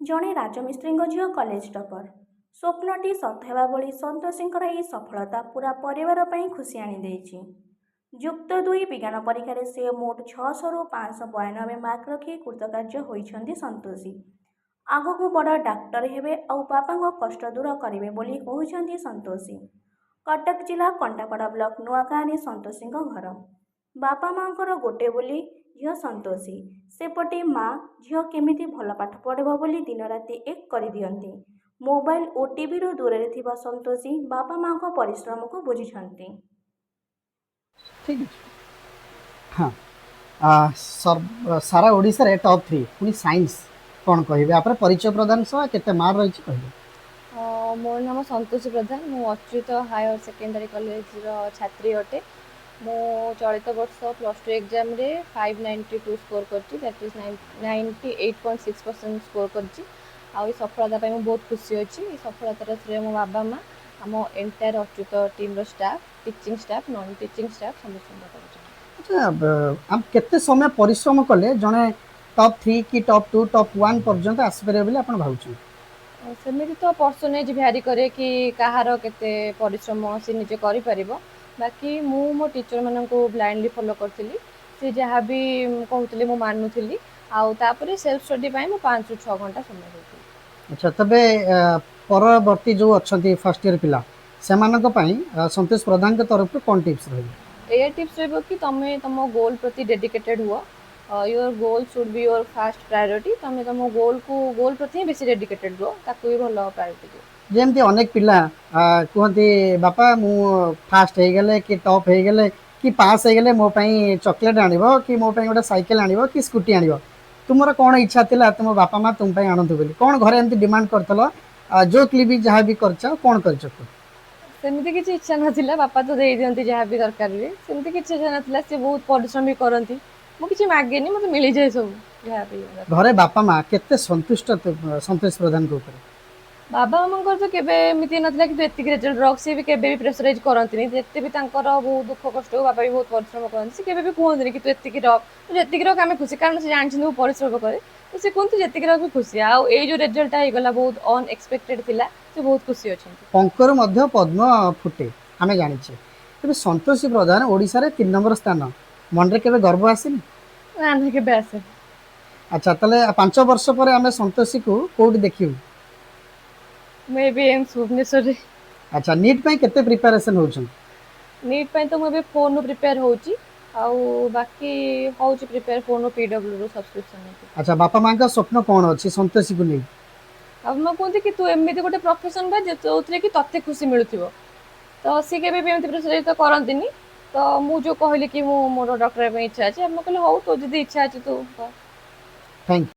ଜଣେ ରାଜମିସ୍ତ୍ରୀଙ୍କ ଝିଅ college topper. ସ୍ୱପ୍ନଟି ସତ ହେବା ଭଳି ସନ୍ତୋଷୀଙ୍କର ଏହି ସଫଳତା ପୂରା ପରିବାର ପାଇଁ ଖୁସି ଆଣିଦେଇଛି। ଯୁକ୍ତ ଦୁଇ ବିଜ୍ଞାନ ପରୀକ୍ଷାରେ ସେ ମୋଟ 600ରୁ 592 ମାର୍କ ରଖି କୃତକାର୍ଯ୍ୟ ହୋଇଛନ୍ତି ସନ୍ତୋଷୀ। ଆଗକୁ ବଡ଼ ଡାକ୍ତର ହେବେ ଆଉ ବାପାଙ୍କ କଷ୍ଟ ଦୂର କରିବେ ବୋଲି କହୁଛନ୍ତି ସନ୍ତୋଷୀ। କଟକ ଜିଲ୍ଲା କଣ୍ଟାପଡ଼ା ବ୍ଲକ ନୂଆଗାଁରେ ସନ୍ତୋଷୀଙ୍କ ଘର। ବାପା ମାଆଙ୍କର ଗୋଟେ ବୋଲି ଝିଅ ସନ୍ତୋଷୀ। ସେପଟେ ମା ଝିଅ କେମିତି ଭଲ ପାଠ ପଢ଼ିବ ବୋଲି ଦିନରାତି ଏକ କରିଦିଅନ୍ତି। ମୋବାଇଲ ଓ ଟିଭିରୁ ଦୂରରେ ଥିବା ସନ୍ତୋଷୀ ବାପା ମାଆଙ୍କ ପରିଶ୍ରମକୁ ବୁଝିଛନ୍ତି। ଠିକ୍ ଅଛି। ହଁ, ସାରା ଓଡ଼ିଶାରେ ଟପ୍ 3, ପୁଣି ସାଇନ୍ସ, କ'ଣ କହିବେ? ତାପରେ ପରିଚୟ ପ୍ରଦାନ ସହ କେତେ ମାର୍କ ରହିଛି କହିବେ। ମୋର ନାମ ସନ୍ତୋଷୀ ପ୍ରଧାନ। ମୁଁ ଅଚ୍ୟୁତ ହାୟର ସେକେଣ୍ଡାରୀ କଲେଜର ଛାତ୍ରୀ ଅଟେ। ମୁଁ ଚଳିତ ବର୍ଷ ପ୍ଲସ୍ ଟୁ ଏକ୍ଜାମରେ 592 ସ୍କୋର କରିଛି, that is 98.6% score କରିଛି। ଆଉ ଏ ସଫଳତା ପାଇଁ ମୁଁ ବହୁତ ଖୁସି ଅଛି। ଏ ସଫଳତାର ଶ୍ରେୟ ମୋ ବାବା ମା, ଆମ ଏଣ୍ଟାୟାର ଅଚ୍ୟୁତ ଟିମ୍ର staff, teaching staff, non teaching staff ସମସ୍ତଙ୍କୁ ଦେବାକୁ ଚାହେଁ। ଆଚ୍ଛା, ଆମେ କେତେ ସମୟ ପରିଶ୍ରମ କଲେ ଜଣେ ଟପ୍ 3 କି ଟପ୍ 2, ଟପ୍ 1 ପର୍ଯ୍ୟନ୍ତ ଆସିପାରିବ ବୋଲି ଆପଣ ଭାବୁଛନ୍ତି? ସେମିତି ତ ପର୍ସନାଇଜ୍ ଭ୍ୟାରି କରେ କି କାହାର କେତେ ପରିଶ୍ରମ ସେ ନିଜେ କରିପାରିବ। ବାକି ମୁଁ ମୋ ଟିଚରମାନଙ୍କୁ ବ୍ଲାଇଣ୍ଡଲି ଫଲୋ କରିଥିଲି। ସେ ଯାହା ବି କହୁଥିଲେ ମୁଁ ମାନୁଥିଲି। ଆଉ ତାପରେ ସେଲ୍ଫ ଷ୍ଟଡି ପାଇଁ ମୁଁ 5ରୁ 6 ଘଣ୍ଟା ସମୟ ଦେଉଥିଲି। ଆଚ୍ଛା, ତେବେ ପରବର୍ତ୍ତୀ ଯେଉଁ ଅଛନ୍ତି ଫାର୍ଷ୍ଟ ଇୟର ପିଲା, ସେମାନଙ୍କ ପାଇଁ ସନ୍ତୋଷ ପ୍ରଧାନଙ୍କ ତରଫରୁ କ'ଣ ଟିପ୍ସ ରହିବ? ଏଇଆ ଟିପ୍ସ ରହିବ କି ତମେ ତମ ଗୋଲ୍ ପ୍ରତି ଡେଡିକେଟେଡ୍ ହୁଅ। Your goal should be your first priority. ତମେ ତମ ଗୋଲ୍କୁ, ଗୋଲ୍ ପ୍ରତି ହିଁ ବେଶୀ ଡେଡିକେଟେଡ୍ ରୁହ, ତାକୁ ବି ଭଲ ପ୍ରାୟୋରିଟି ଦିଅ। ଯେମିତି ଅନେକ ପିଲା କୁହନ୍ତି, "ବାପା, ମୁଁ ଫାଷ୍ଟ ହେଇଗଲେ କି ଟପ୍ ହେଇଗଲେ କି ପାସ୍ ହେଇଗଲେ ମୋ ପାଇଁ ଚକୋଲେଟ୍ ଆଣିବ କି ମୋ ପାଇଁ ଗୋଟେ ସାଇକେଲ ଆଣିବ କି ସ୍କୁଟି ଆଣିବ।" ତୁମର କ'ଣ ଇଚ୍ଛା ଥିଲା ତୁମ ବାପା ମା ତୁମ ପାଇଁ ଆଣନ୍ତୁ ବୋଲି? କ'ଣ ଘରେ ଏମିତି ଡିମାଣ୍ଡ କରିଥିଲ? ଯୋଉ କ୍ଲିପ୍ ବି ଯାହା ବି କରିଛ, କ'ଣ କରିଛ କୁହ। ସେମିତି କିଛି ଇଚ୍ଛା ନଥିଲା। ବାପା ତ ଦେଇ ଦିଅନ୍ତି ଯାହା ବି ଦରକାର ହୁଏ। ସେମିତି କିଛି ଇଚ୍ଛା ନଥିଲା। ସେ ବହୁତ ପରିଶ୍ରମ ବି କରନ୍ତି। ମୁଁ କିଛି ମାଗେନି, ମୋତେ ମିଳିଯାଏ ସବୁ ଯାହା ବି ଦରକାର। ଘରେ ବାପା ମା କେତେ ସନ୍ତୁଷ୍ଟ ସନ୍ତୋଷ ପ୍ରଧାନଙ୍କ ଉପରେ? ବାବା ମାମାଙ୍କର ତ କେବେ ଏମିତି ନଥିଲା କି ତୁ ଏତିକି ରେଜଲ୍ଟ ରଖ। ସିଏ ବି କେବେ ବି ପ୍ରେସରାଇଜ୍ କରନ୍ତିନି। ଯେତେ ବି ତାଙ୍କର ବହୁତ ଦୁଃଖ କଷ୍ଟ ହଉ, ବାପା ବି ବହୁତ ପରିଶ୍ରମ କରନ୍ତି, ସେ କେବେ ବି କୁହନ୍ତିନି କି ତୁ ଏତିକି ରଖ। ତୁ ଯେତିକି ରଖ ଆମେ ଖୁସି, କାରଣ ସେ ଜାଣିଛନ୍ତି ମୁଁ ପରିଶ୍ରମ କରେ। ତ ସେ କୁହନ୍ତି ଯେତିକି ରଖ ବି ଖୁସି। ଆଉ ଏଇ ଯୋଉ ରେଜଲ୍ଟଟା ହେଇଗଲା, ବହୁତ ଅନଏକ୍ସପେକ୍ଟେଡ୍ ଥିଲା। ସେ ବହୁତ ଖୁସି ଅଛନ୍ତି। ପଙ୍କରୁ ମଧ୍ୟ ପଦ୍ମ ଫୁଟେ, ଆମେ ଜାଣିଛେ। ତେବେ ସନ୍ତୋଷୀ ପ୍ରଧାନ ଓଡ଼ିଶାରେ 3 ନମ୍ବର ସ୍ଥାନ, ମନରେ କେବେ ଗର୍ବ ଆସିନି? ନା ନା, କେବେ ଆସେନି। ଆଚ୍ଛା, ତାହେଲେ 5 ବର୍ଷ ପରେ ଆମେ ସନ୍ତୋଷୀକୁ କୋଉଠି ଦେଖିବୁ? ମୁଁ ଏବେ ଏମ୍ସ ଭୁବନେଶ୍ୱରରେ। ଆଚ୍ଛା, ନିଟ୍ ପାଇଁ କେତେ ପ୍ରିପାରେସନ୍ ହେଉଛନ୍ତି? ନିଟ୍ ପାଇଁ ତ ମୁଁ ଏବେ ଫୋନ୍ରୁ ପ୍ରିପେୟାର ହେଉଛି। ଆଉ ବାକି ହେଉଛି ପ୍ରିପେୟାର ଫୋନ୍ରୁ, ପିଡବ୍ଲ୍ୟୁରୁ ସବସ୍କ୍ରିପସନ୍ ନେଇକି। ଆଚ୍ଛା, ବାପା ମାଙ୍କ ସ୍ୱପ୍ନ କ'ଣ ଅଛି ସନ୍ତୋଷୀକୁ ନେଇ? ବାପା ମା କୁହନ୍ତି କି ତୁ ଏମିତି ଗୋଟେ ପ୍ରଫେସନ୍ ବା ଯୋଉଥିରେ କି ତତେ ଖୁସି ମିଳୁଥିବ। ତ ସିଏ କେବେ ବି ଏମିତି ପ୍ରେସରାଇଜ୍ ତ କରନ୍ତିନି। ତ ମୁଁ ଯୋଉ କହିଲି କି ମୁଁ ମୋର ଡକ୍ଟର ହେବା ପାଇଁ ଇଚ୍ଛା ଅଛି, ଆମେ କହିଲେ, "ହଉ, ତୋ ଯଦି ଇଚ୍ଛା ଅଛି ତୁ କର।" Thank you.